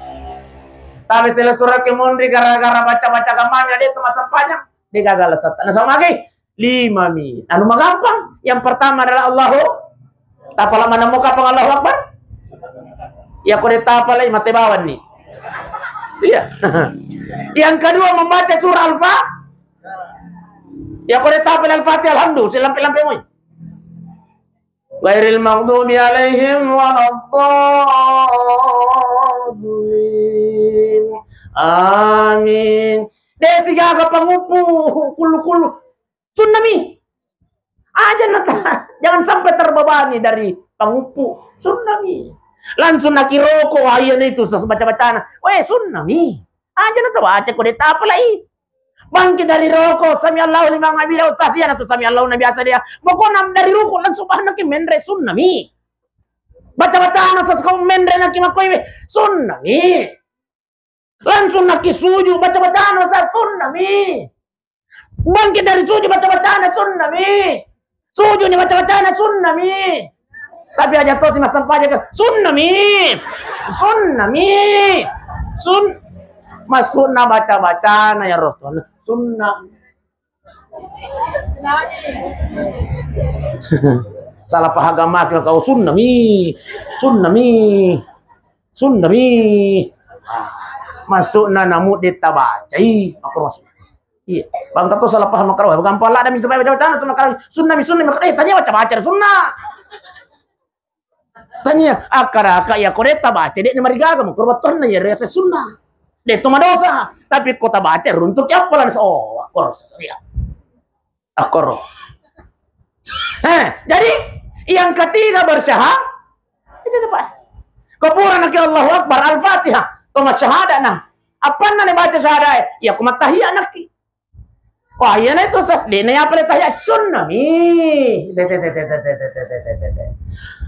Tabe sila surang ke monri gara-gara baca-baca gamanya dia itu masam panjang. Dia gagal satu. Nah, sama lagi. Lima mi. Anu magampang. Yang pertama adalah Allahu. Tapala mana mau kapang Allahu Akbar? Ya kode tapala mate bawan nih. Iya. Yang kedua membaca surah Al-Fatihah. Ya kode tapala Al-Fatihah alhamdulillah. Silampe-lampe moi. Ghairil maghdubi alaihim waladdallin. Amin. De sigaga panguppu kullu-kullu. Sunnami. Aja nata, jangan sampai terbebani dari panguppu. Sunnami. Langsung naki roko, wah iya itu ses baca-bacana. Weh, sunnami. Aja nata baca kode tapalai. Bangkit dari roko, sami Allahu liman hamidah, ustaz iya natu sami Allahu na biasa dia. Pokoknya dari roko langsung bahan naki menre sunnami. Baca-bacana ses kau menre naki makoi weh. Sunnami. Langsung naki sujud, baca-bacana sa sunnami. Bangkit dari sujud, baca-bacana sunnami. Sujud ni baca-bacana sunnami. Tapi aja tosi massempajang ke sunnami. Sunnami. Sun masukna baca-bacana ya Rasul. Sunnah. Salah paham agama kau sunnami. Sunnami. Sunnami. Masukna namu de tabacai. Makro masuk. Iya. Bangka to salah paham makro. Gampang lah ada minta baca-baca sama kami. Sunnami, sunnami. Eh, tanya baca-baca sunnah. Tania, akkada-akka iya ko de tabaca de namarigaga mukuru battuanna iya riaseng sunnah. De to madosa, tapi ko tabaca runtuki appalan oh, akkoro saria. Akkoro. Eh, jadi yang ketiga bersyahadat itu tuh Pak. Ko pura naki Allahu Akbar Al-Fatihah, to masyahada nah. Appanna ne baca syahada iya ko mattahiyat naki. Wah, iya na itu sas de na apa le tahiyat sunnami.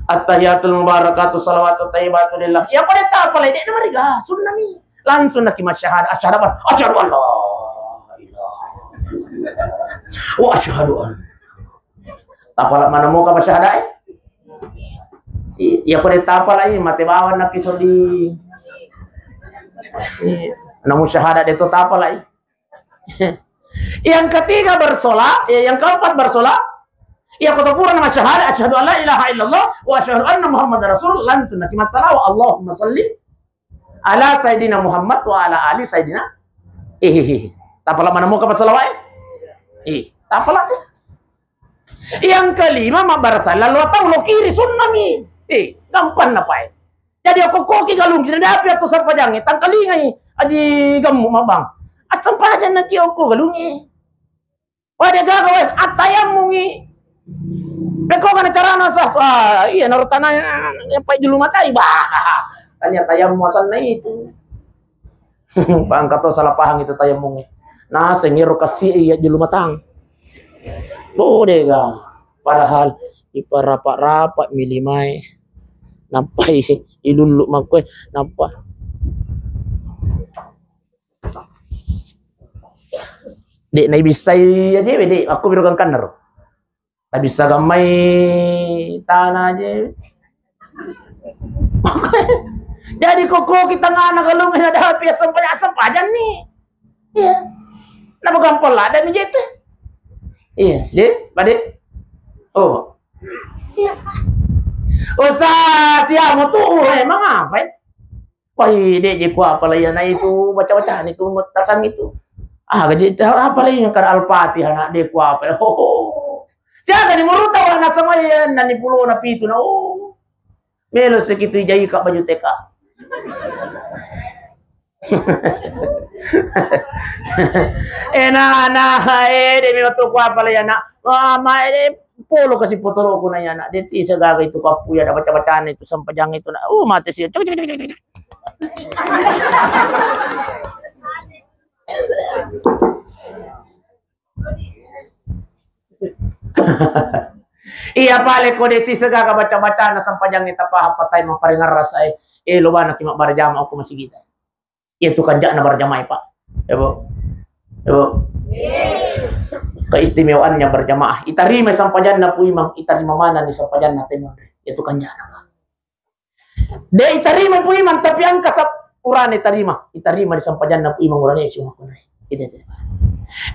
Attahiyatul mubarakatu salawatu tayyibatu lillah. Iya ko de tapalai de na mariga sunnami. Langsung naki masyahada asyhadu an asyhadu an la ilaha illallah. Wa asyhadu an. Tapala mana mau ka masyahada eh? Iya ko de tapalai mate bawang naki sodi. Namu syahada de to tapalai. Yang ketiga bersolat, ya, yang keempat bersolat. Ya kota pura nama syahadat asyhadu an la ilaha illallah wa asyhadu anna Muhammadar Rasulullah langsung naki masalah wa Allahumma salli ala sayyidina Muhammad wa ala ali sayyidina. Eh, eh, eh. Tapala mana mau ke masalah wae? Eh, tapala tuh. Yang kelima mabbarasae lalo atau lo kiri sunnami. Eh, gampang napae. Jadi okko koki galungki nadapi atau sampajangnge tangkalingai aji gemmu mabang. Assampajang naki okko galungi. Wah dia gaga wes attayammungi. Pekko kana carana sah. Wah, iya naro tanah yang pai dulu matai bah. Tanya tayammu asanna itu. Bangka to salah paham itu tayammungnge. Naseng ero kasi iya julu matang. Oh dega. Padahal iparapa-rapa milimae. Nappai ilullu makkoe nappa. Dek naibissai aja dek aku biro gangkan naro. Tabissa gammai tana je. Jadi koko kita ngana galung ada api asam paja asam paja ni. Iya. Nama gampang lada mi jete. Iya, je, pade. Oh. Iya. Ustaz, siamo tu emang apa ya? Wah, dek je ku apa lah ya na itu baca-bacaan itu tasang itu. Ah, gaji apa lagi yang kar Al-Fatihah nak dek ku apa. Ho ho. Siaga ni muruta wa na sama ya nani pulo na pitu na. Oh. Melo sekitu ijai ka baju T K. Eh na na eh de mi watu ku apa lah ya nak. Mama eh polo kasi potolo ku na ya nak. Dek si segaga itu kapu ya ada baca-bacaan itu sampajang itu nak. Uh mate si. Cek cek cek cek. Iya pale ko desi segaga baca-baca na sampajang ita paha patai maparingar rasa eh eh lo bana ki mabbara jama okko masigita. Iya tukang jakna bara jamai pak. Ya bu. Ya bu. Keistimewaannya berjamaah, itarimai sampajanna Pu Imang, itarima manenni sampajanna tau monri. Itu kanjana, Pak. De itarima Pu Imang, tapi engka sap urane tarima, itarima di sampajanna Pu Imang urane si makkunrai. Itu, itu.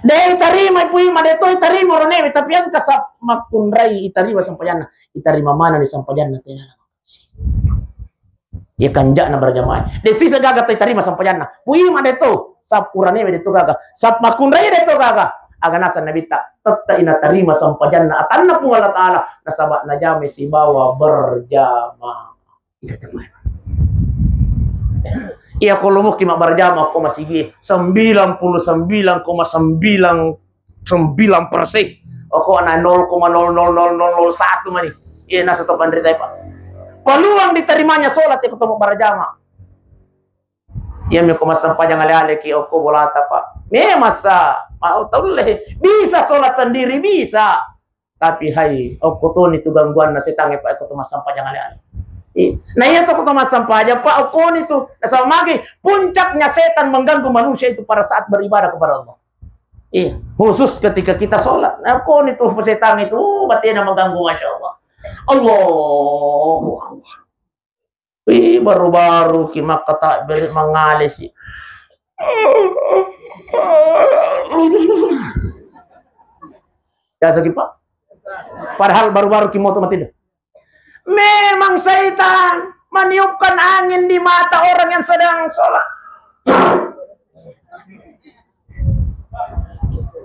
De itarima Pu Imang, de to itarima urane, tapi engka sap makkunrai, itarima sampajanna, itarima manenni sampajanna tau. Iya kanjana berjamaah. De sisa gaga to itarima sampajanna. Pu Imang de to, sap urane de to gaga. Sap makkunrai de to gaga. Aga naseng Nabitta, tette inatarima sampajanna atanna Puang Allah Taala, nasaba najamai sibawa berjamaah. Itu jamaah. Iya ko lomoki mabberjamaah ko masigi sembilan puluh sembilan koma sembilan sembilan persen. Oko na nol koma nol nol nol nol nol satu mani. Iya nasa to panrita, Pak. Peluang diterimanya sholat ya ketemu berjamaah. Iya mi ko massempajang ale-ale ki oko bolata, Pak. Memang sa, mau tahu le. Bisa sholat sendiri, bisa. Tapi hai, okko toni tu gangguanna setangnge, Pak, okko to massempajang ale-ale. Iya. Nah, iya to, okko to massempajang, Pak, okkoni tu. Nasaba magi puncaknya setan mengganggu manusia itu pada saat beribadah kepada Allah. Iya, khusus ketika kita sholat. Nah, okkoni tu setan itu, uh, batena mengganggu, Masya Allah. Allahu Akbar. Wih, baru-baru ki makkatakbir mangalesi. Biasa ki, Pak? Padahal baru-baru ki moto mati deh. Memang syaitan meniupkan angin di mata orang yang sedang sholat.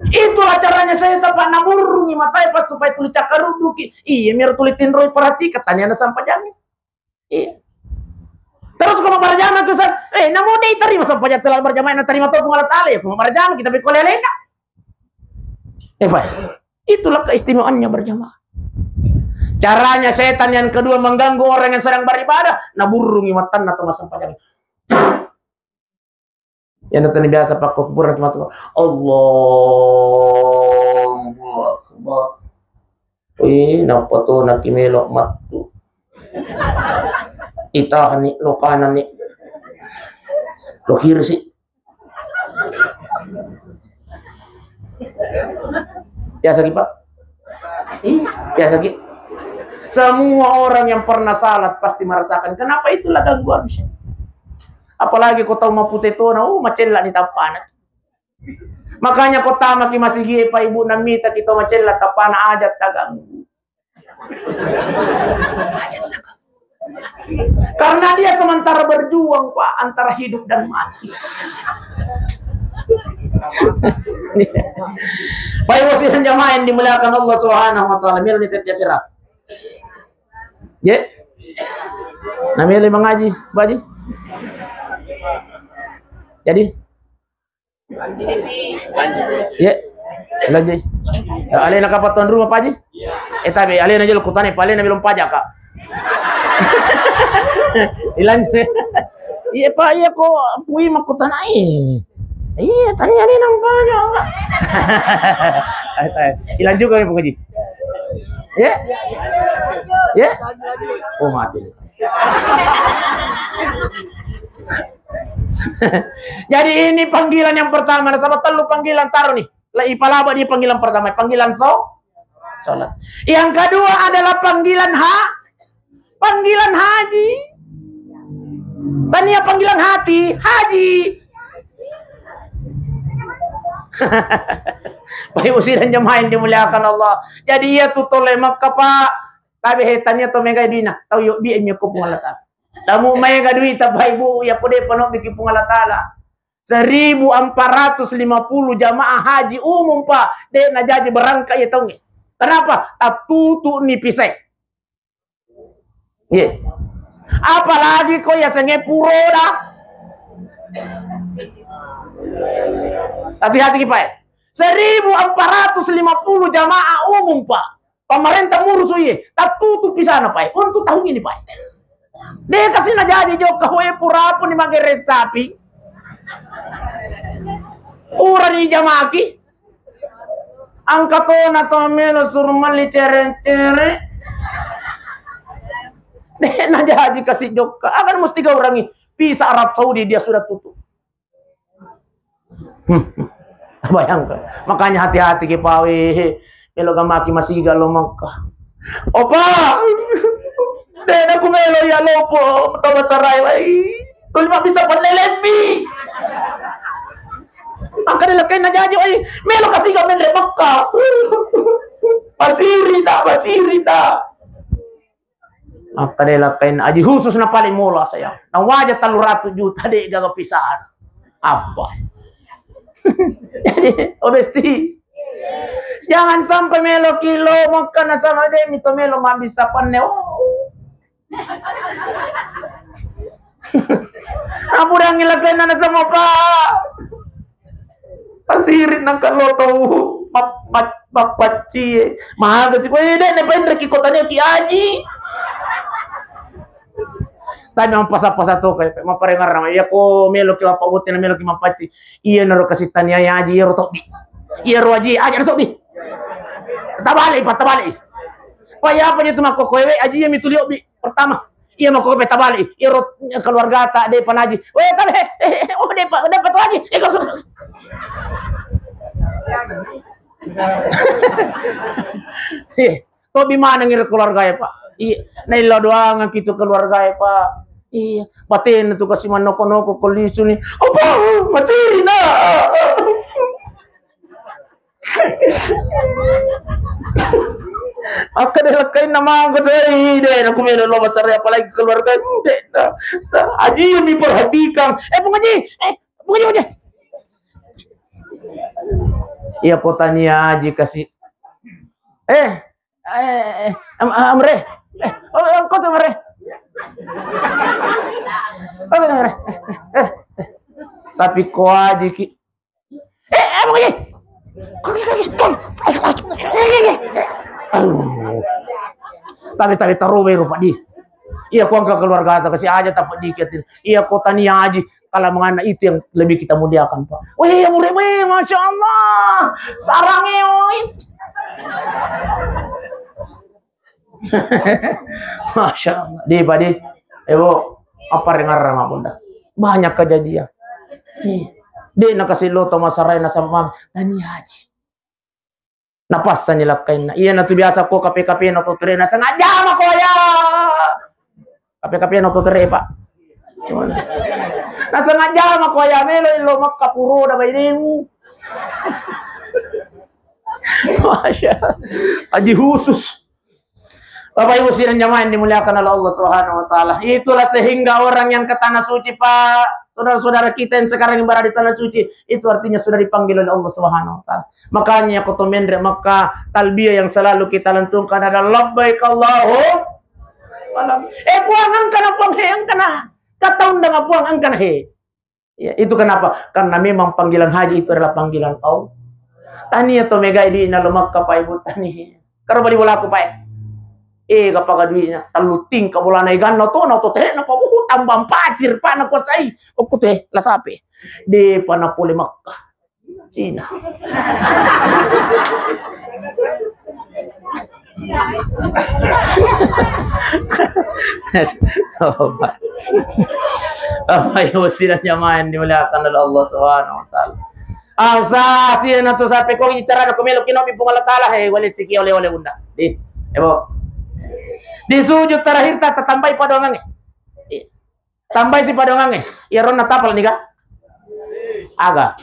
Itulah caranya syaitan, Pak, naburrungi matae, Pak, supaya tuli cakkarudduki. Iya, miro tuli tinroi, perhatikan, tania na sampajangi. Iya. Terus ko mabberjamaah ki, Ustaz, eh, namo de itarima sampaja telat berjamaah, natarima to Puang Allah Taala, ya, ko mabberjamaah kita bekole alena. Eh, Pak, itulah keistimewaannya berjamaah. Caranya setan yang kedua mengganggu orang yang sedang beribadah, naburrungi matanna to massempajang. Yang tadi biasa pakko kuburan ki matu. Allahu Akbar. Wih, nappa to naki melo mattu. Itahani, lo kanani. Lo kiri sih. Biasa ki, Pak? Iya, biasa ki. Semua orang yang pernah salat pasti merasakan. Kenapa? Itulah gangguan. Apalagi ko tau mapute tona, oh, macella ni tappana. Makanya ko tama ki masigi, Pak, Ibu, namita ki to macella tappana, aja taganggu. Karena dia sementara berjuang, Pak, antara hidup dan mati. Baik, wasiat jamaah yang dimuliakan Allah Subhanahu wa Ta'ala, mil ni tetia sira. Ye? Namanya lima ngaji, Pak Haji? Jadi? Iya. Lagi. Ya, alena kapang tuan rumah, Pak Haji? Eh, tapi alena jolo kutane, Pak, alena belum pajak, Kak. Ilan. Iya, Pak, iya ko Pu Imang kutanai. Iya, tanya alena pajak, Kak. Ilan juga ya, Pak Haji? Ya? Ya? Oh, mati. Jadi ini panggilan yang pertama, nasaba tellu panggilan taro ni. La ipalaba di panggilan pertama, panggilan so, salat. Yang kedua adalah panggilan ha, panggilan haji. Tania panggilan hati, haji. Baik, usiran jemaah yang dimuliakan Allah. Jadi iya tu tole Makkah, Pak. Tapi he tania to mega dina, tau yo bi emmi ko Puang Allah Taala. Lamu maega duita, Bapak Ibu, ya ko de panobbiki Puang Allah Taala. Seribu empat ratus lima puluh jamaah haji umum, Pak, de najaji berangkat ya taungnge. Kenapa? Tattutu ni pisai. Ye. Apalagi ko ya senge puroda. Hati-hati ki, Pak. Seribu empat ratus lima puluh jamaah umum, Pak. Pemerintah murusu iye, tattutu pisana, Pak. Untuk tahun ini, Pak. De kasi najaji jokka hoe purapu ni magere sapi. Urani jamaki. Angkatona to melo suruh meli cere-cere. De najaji kasi jokka. Akan mesti gaurangi. Visa Arab Saudi dia sudah tutup. Bayangkan. Makanya hati-hati ki, Pak, we. Melo ga maki masiga lo Mekka. Opa, de' na ku melo iya lopo, tau macarai, wai. Tuli mabbissa penne lebbi. Maka de' lakkainna jaji, wai. Melo kasiga menre Mekka. Masiri na, masiri na. Maka de' lakkainna, aji khusus na paling mula saya. Na waja tellu ratu juta de' gaga pisahan. Apa? Jadi, obesti. Jangan sampai melo ki lo Mekka nasaba de' mi to melo mabbissa penne. Oh. Apudangngi lakkainna nasaba, Pak. Pasirik nangka lo tau map-, map-, mappaccie. Maga si, weh, de' na penreki ko tania ki aji. Tania mappasa-pasa to, kayak mapparengarang. Iya ko melo ki apa botte na melo ki mappacci. Iya naro kasi tania aji, iya ro tobbi. Iya ro aji, aja ro tobbi. Tabale, Pak, tabale. Pak, iya apa dia tu makko kowe, aji iya mi tuli obbi. Pertama, iya makko kowe tabale. Iya ro keluarga ta de' panaji. Weh, tabe, eh, eh, oh, de' pa, de' pa tu aji. Eh, kok, kok. Eh, tobbi maneng iro keluarga ya, Pak. Iya, naillau doangan ki tu keluarga ya, Pak. Iya, batena tu kasi manoko-noko ko lisu ni. Apa? Masiri na. Akka de' lakkainna mangko, coy, de' na ku melo lo macarai, apalagi keluarga, de' na. Aji yang diperhatikan. Eh, Bung Haji, eh, Bung Haji, Bung Haji. Iya, ko tania aji kasi. Eh, eh, eh, am-, amre. Eh, oh, oh, ko tu amre. Oh, ko tu amre. Eh, eh. Tapi ko aji ki. Eh, eh, Bung Haji. Aduh. Tapi, tapi taruh baru, Pak, di. Iya, ko engka keluarga ta kasi aja, tapi dikit. Iya, ko tania aji, kalau mengana itu yang lebih kita muliakan, Pak. Weh, iya, murid, weh, Masya Allah. Sarangnya, weh. Masya Allah. Di, Pak, di. Eh, Bu, apa dengar sama Bunda? Banyak kejadian. Ih, de' na kasi lo to masarai nasaba tania aji. Napassani lakkainna. Iya na tu biasa ko kape-kape na to tere na sengaja mako ya. Kape-kape na to tere, Pak. Na sengaja mako ya melo lo Mekka puro da bainemu. Masya Allah. Aji khusus. Bapak Ibu sidang jamaah yang dimuliakan oleh Allah Subhanahu wa Ta'ala. Itulah sehingga orang yang ke tanah suci, Pak, saudara-saudara kita yang sekarang yang berada di tanah suci, itu artinya sudah dipanggil oleh Allah Subhanahu wa Ta'ala. Makanya, ko to menre Mekka, talbiyah yang selalu kita lantunkan adalah, "Labbaik Allahumma labbaik." Eh, Puang, engkana, Puang, he, engkana. Kata undang, Puang, engkana, he. Ya, itu kenapa? Karena memang panggilan haji itu adalah panggilan Allah. Tania to megai di na lo Mekka, Pak, Ibu, tania. Karo bali bolaku, Pak, eh. Eh, gapaka duitnya, tellu tingka bolana iganna to, na to tere na, Pak, uh, tambang pasir, Pak, na kuasai. Okku tu, eh, la sape. De' pa na pole Mekka. Cina. Apa? Apa yang mesti dan jamaah yang dimuliakan oleh Allah Subhanahu wa Ta'ala? Asa sia na tu sape ko bicara ko melo kinopi Puang Allah Ta'ala, he, wale siki oleh-oleh Bunda. Di, ebo. Di sujud terakhir ta, tatambai padoangangnge. Tambai si padoangangnge. Iya ronna tapal niga? Aga.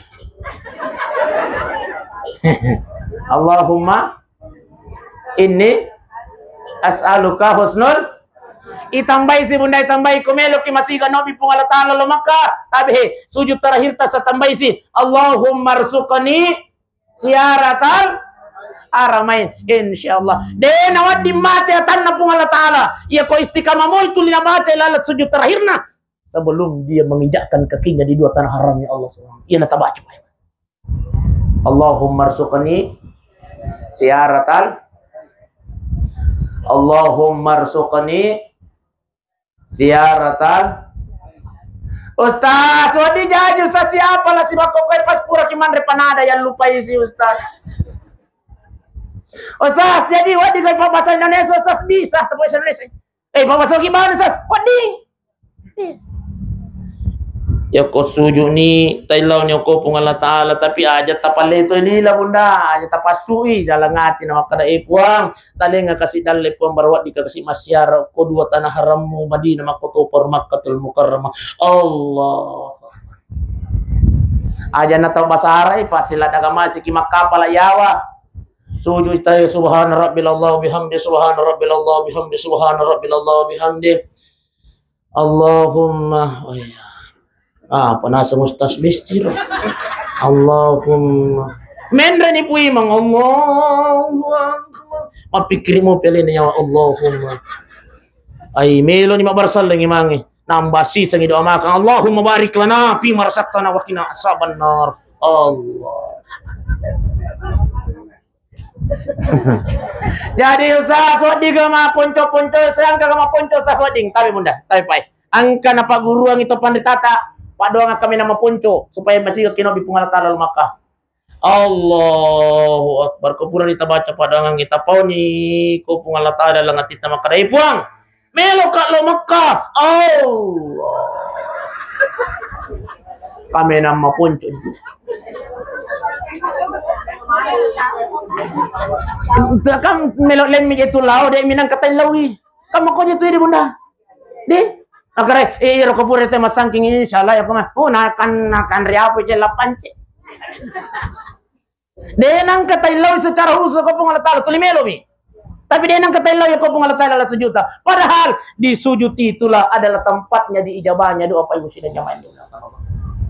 Allahumma inni as'aluka husnul. Itambai si Bunda, itambai ko melo ki masiga nobi Puang Allah Ta'ala lo Mekka. Tabe, sujud terakhir ta sa tambai si, Allahumma rzuqni ziyaratal haramain. Insyaallah. De' nawedding mate atanna Puang Allah Ta'ala. Iya ko istiqamah moi tuli na baca lalat sujud terakhirna. Sebelum dia menginjakkan kakinya di dua tanah haramnya Allah subhanahu wa ta'ala. Iya na tabaca. Allahumma rzuqni ziyaratal. Allahumma rzuqni ziyaratal. Ustaz, wedding jaji Ustaz, siapa lah si bakko koe pas pura ki manre panada yang lupa isi Ustaz. Ustaz, jadi wedding koe bahasa Indonesia Ustaz, bisa tapi bahasa Indonesia. Eh, bahasa gimana Ustaz? Wedding. Iya. Yako sujuni, taillau ni ko Puang Allah Ta'ala, tapi aja tapaleto lila, Bunda, aja tapassui dalam ati na makkada, "Eh, Puang, talenga kasi dalle, Puang, baru waddika kasi massiara ko dua tanah harammu, Madinah, makkotopa Makkatul Mukarramah." Allah. Aja na tau basarai, pasti ladda masiki makkapala yawa. Sujud itai, "Subhana rabbil Allah bihamdi, subhana rabbil Allah bihamdi, subhana rabbil Allah bihamdi." Allahumma, oh iya. Ah, apa naseng Ustaz Bistir? Allahumma. Menre ni pui mang, Allahu Akbar. Mapikkiri mo pele ni nyawa, Allahumma. Ai melo ni mabbarasalleng imangi. Nambah sisengi doa makan, Allahumma barik lana fi ma razaqtana wa qina azabannar. Allah. Jadi, Ustaz, wedding ga maponco-ponco, seangka ga maponco, Ustaz, wedding. Tapi, Bunda, tapi, Pak, engka napagguruang itu panditata, paddoangeng kami nama ponco, supaya masih kinobi Puang Allah Ta'ala Makkah. Allahu Akbar. Ko purani tabaca paddoangeng, tapauni ko Puang Allah Ta'ala dalam atitta makkada, "Eh, Puang, meloka lo Mekka." Allah. Kamenang maponco. Kan melo lemmi je tu lao, de minang katai laui. Kan mako je tu di, Bunda. Di. Akare, eh, iro ko pura te masangking, insyaallah ya ko mah. Oh, nakan, nakan riapo je lapance. De nangka taillau secara khusus ko Puang Allah Ta'ala, tuli melomi. Tapi de nangka taillau ya ko Puang Allah Ta'ala la sujuta. Padahal di sujud itulah adalah tempatnya diijabahnya doa, Pak Ibu sidang jamaah yang dimuliakan Allah.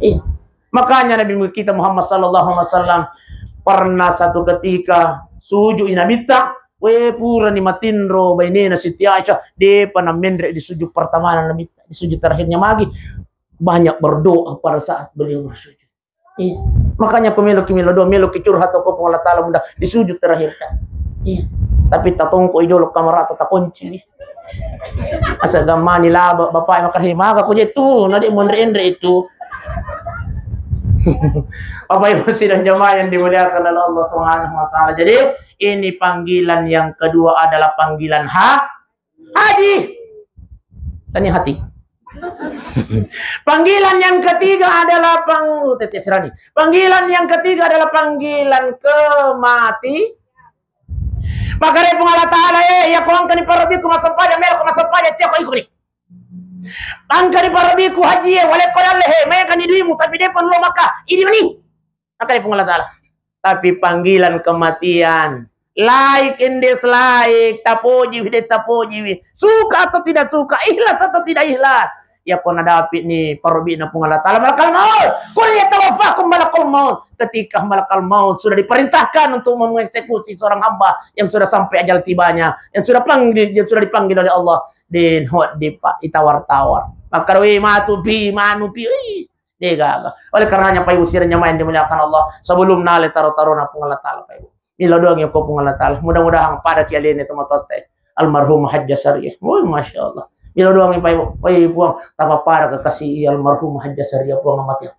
Iya. Makanya Nabi kita Muhammad sallallahu alaihi wasallam pernah satu ketika sujud i Nabitta, we purani matinro bainena Siti Aisyah, depa namenre di sujud pertama Nabitta, di sujud terakhirnya magi banyak berdoa pada saat beliau bersujud. Iya. Makanya ko meloki melo doa, meloki curhat ko Puang Allah Ta'ala, Bunda, di sujud terakhir ta. Iya. Tapi tatongko i jolo kamar atau takunci. Asa gammani laba bapak makkada, "Maga ko je tu, na de monre-enre itu." Bapak Ibu sidang jamaah yang dimuliakan oleh Allah Subhanahu wa Ta'ala. Jadi, ini panggilan yang kedua adalah panggilan ha-, haji. Tani hati. Panggilan yang ketiga adalah pang-, tete serani. Panggilan yang ketiga adalah panggilan kemati. Makare Puang Allah Ta'ala, eh, ya ko engka ni parabbiku massempajang, melo ko massempajang, ceko iko ni. Engka ni parabbiku haji, eh, wale ko dalle, he, mega ni duimu, tapi depa lo Makkah, idi mani. Makare Puang Allah Ta'ala. Tapi panggilan kematian, like and dislike, tapojiwi, de tapojiwi, suka atau tidak suka, ikhlas atau tidak ikhlas, ya ko nadapi ni parobina Puang Allah Ta'ala, malakal maut. Qul yatawaffakum malakul maut. Ketika malakal maut sudah diperintahkan untuk mengeksekusi seorang hamba yang sudah sampai ajal tibanya, yang sudah panggil, yang sudah dipanggil oleh Allah, den hot dipa-, itawar-tawar. Makkaroi matu pi, manu pi, ih, de gaga. Oleh karenanya, Pak Ibu sidang jamaah yang dimuliakan Allah, sebelum nale taro-taro na Puang Allah Ta'ala, Pak Ibu. Milo doang ya ko Puang Allah Ta'ala. Mudah-mudahan pada ki alene tomatoatta almarhum Hajjah Sariah. Woi, Masya Allah. Milo doang ya, Pak Ibu. Woi, Puang, tapa pada kekasih almarhum Hajjah Sariah, Puang, mati.